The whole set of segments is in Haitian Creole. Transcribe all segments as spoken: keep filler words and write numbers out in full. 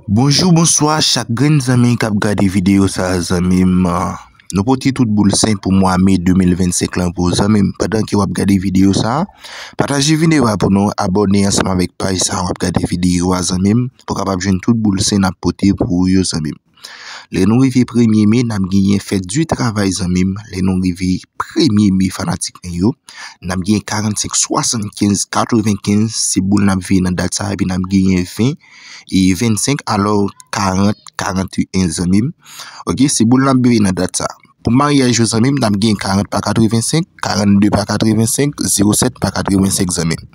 Bonjou, bonswa, chak grenn zanmi k ap gade videyo sa a, zanmi m. Nou pote tout boul sen pou mwa me de mil vennsenk lan pou ou, zanmi m. Pandan ke w ap gade videyo sa a, pataje videyo a pou nou, abòne ansanm avèk paj sa a w ap gade videyo a, zanmi m, pou w kapab jwenn tout boul sen n ap pote pou ou yo, zanmi m. Lè nou rive premye me, n ap genyen fèt di travay, zanmi m. Lè nou rive premye me, fanatik mwen yo, n ap genyen karannsenk, swasannkenz, katrevenkenz, se boul n ap veye nan dat sa a, epi n ap genyen ven e vennsenk, alò karant, karanteyen, zanmi m. Oke, se boul n ap veye nan dat sa a. Pou maryaj yo, zanmi m, n ap genyen karant pa katrevensenk, karannde pa katrevensenk, zewo sèt pa katrevensenk, zanmi m.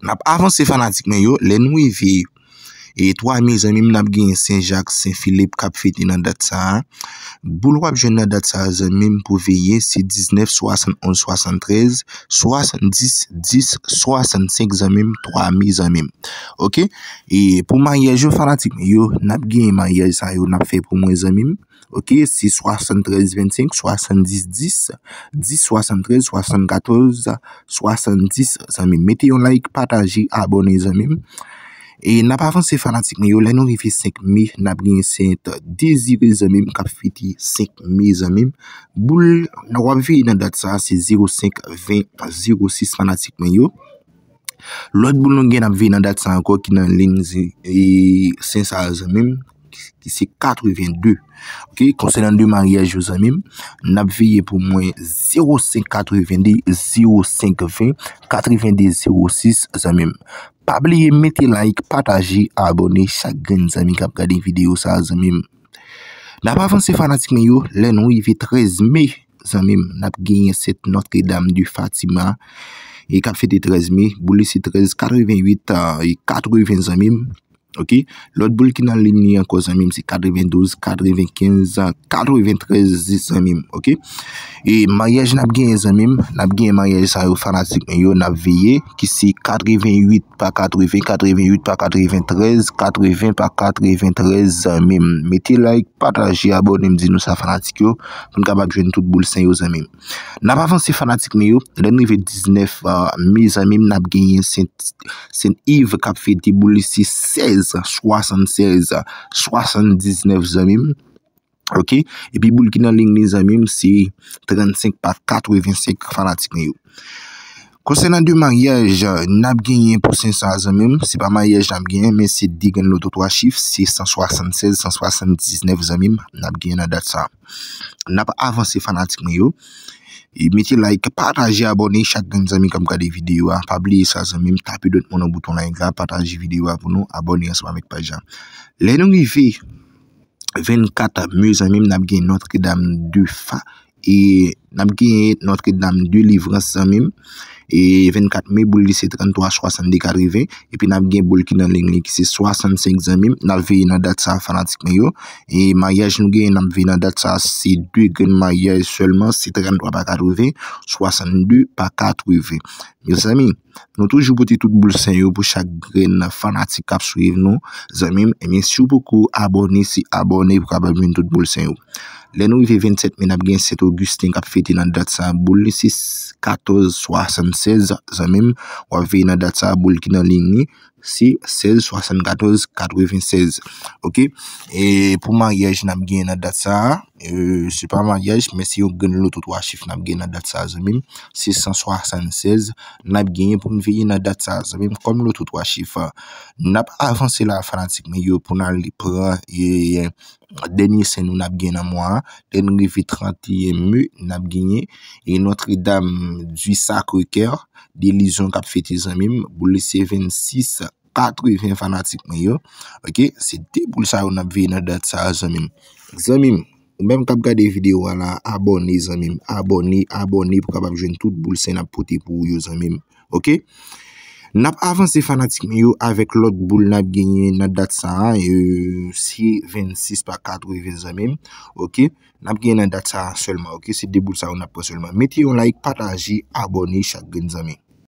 N ap avanse, fanatik mwen yo, lè nou rive e twa me, zanmi m, n ap genyen Sen Jak, Sen Filip k ap fete nan dat sa a. Boul w ap jwenn nan dat sa a, zanmi m, pou veye, se diznèf, swasannonz, swasanntrèz, swasanndis, dis, swasannsenk, zanmi m, twa me, zanmi m. Oke? E pou maryaj yo, fanatik mwen yo, n ap genyen maryaj sa yo n ap fè pou mwen, zanmi m. Oke, se swasanntrèz vennsenk, swasanndis dis, dis swasanntrèz, swasannkatòz, swasanndis, zanmi m. Mete yon like, pataje, abòne, zanmi m. E n ap avanse, fanatik mwen yo, lè nou rive senk me, n ap genyen Sent Dezire, zanmi m, k ap fete senk me, zanmi m. Boul w ap veye nan dat sa a, se zewo senk, ven, zewo sis, fanatik mwen yo. Lòt boul nou gen n ap veye nan dat sa a ankò ki nan liy, e, sen sa a, zanmi m, ki se katrevenn de. Oke, konsènan de maryaj yo, zanmi m, n ap veye pou mwen zewo senk katrevennde, zewo senk ven, katrevennde zewo sis, zanmi m. Pa bliye mete like, pataje, abòne, chak grenn zanmi k ap gade videyo sa a, zanmi m. N ap avanse, fanatik mwen yo, lè nou rive trèz me, zanmi m, n ap genyen Sent Nòtredam de Fatima, e k ap fete trèz me, boul li se trèz katrevenn uit, e katreven, zanmi m. Oke? Lòt boul ki nan liy li ankò, zanmi m, se katrevendouz, katrevenkenz, katreventrèz, zanmi m. Oke? E maryaj n ap genyen, zanmi m, n ap genyen maryaj sa yo, fanatik mwen yo, n ap veye, ki se katrevenn uit pa katreven, katrevenn uit pa katreventrèz, katreven pa katreventrèz, zanmi m. Mete like, pataje, abòne m, di nou sa, fanatik yo, pou n kapab jwenn tout boul sen yo, zanmi m. N ap avanse, fanatik mwen yo, lè n rive diznèf, a, me, zanmi m, n ap genyen Sent, Sent Iv k ap fete, boul li se sèz swasannsèz, swasanndiznèf, zanmi m. Oke? Epi boul ki nan liy li, zanmi m, se trannsenk pa katrevensenk, fanatik mwen yo. Konsènan de maryaj n ap genyen pou sen sa a, zanmi m, se pa maryaj n ap genyen, men se de grenn loto twa chif, se san swasannsèz, san swasanndiznèf, zanmi m, n ap genyen nan dat sa a. N ap avanse, fanatik mwen yo. E mete like, pataje, abòne chak grenn zanmi k ap gade videyo a. Pa bliye sa, zanmi m, tape dwèt mwen nan bouton like la, pataje videyo a pou nou, abòne ansanm avèk paj la. Lè nou rive vennkat me, zanmi m, n ap gen Nòtredam de Fa, e n ap gen Nòtredam Delivrans, zanmi m. E vennkat me, boul li se tranntwa swasannde katreven. Epi n ap gen boul ki nan liy li ki se swasannsenk, zanmi m. N ap veye nan dat sa a, fanatik mwen yo. E maryaj nou genyen n ap veye nan dat sa a, se de grenn maryaj sèlman, se tranntwa pa katreven, swasannde pa katreven. Mezanmi, nou toujou pote tout boul sen yo pou chak grenn fanatik k ap swiv nou, zanmi m. Ebyen, si w poko abòne, se abòne pou w kapab jwenn tout boul sen yo. Lè nou rive vennsèt me, n ap gen Sent Ogisten k ap fete nan dat sa a. Boul li se katòz swasannsèz, zanmi m. W ap veye nan dat sa a, boul ki nan liy li se sèz swasannkatòz katrevensèz. Oke? E pou maryaj n ap gen nan dat sa a, e, se pa maryaj, men se yon grenn loto twa chif n ap gen nan dat sa a, zanmi m. Se san swasannsèz n ap genyen pou n veye nan dat sa a, zanmi m, kòm loto twa chif. N ap avanse la, fanatik mwen yo, pou n al pran, e, dènye sen nou n ap gen nan mwa a. Lè n rive tranteyen me, n ap genyen, e, Notre-Dame du Sacré-Cœur de Lyon k ap fete, zanmi m. Boul li se vennsis katreven, fanatik mwen yo. Oke, se de boul sa yo n ap veye nan dat sa a, zanmi m. Zanmi m, ou menm k ap gade videyo a la, abòne, zanmi m. Abòne, abòne pou w kapab jwenn tout boul sen n ap pote pou ou yo, zanmi m. Oke? N ap avanse, fanatik mwen yo, avèk lòt boul n ap genyen nan dat sa a, e, se vennsis pa katreven, zanmi m. Oke? N ap genyen nan dat sa a sèlman, oke? Se de boul sa yo n ap pran sèlman. Mete yon like, pataje, abòne chak grenn, zanmi.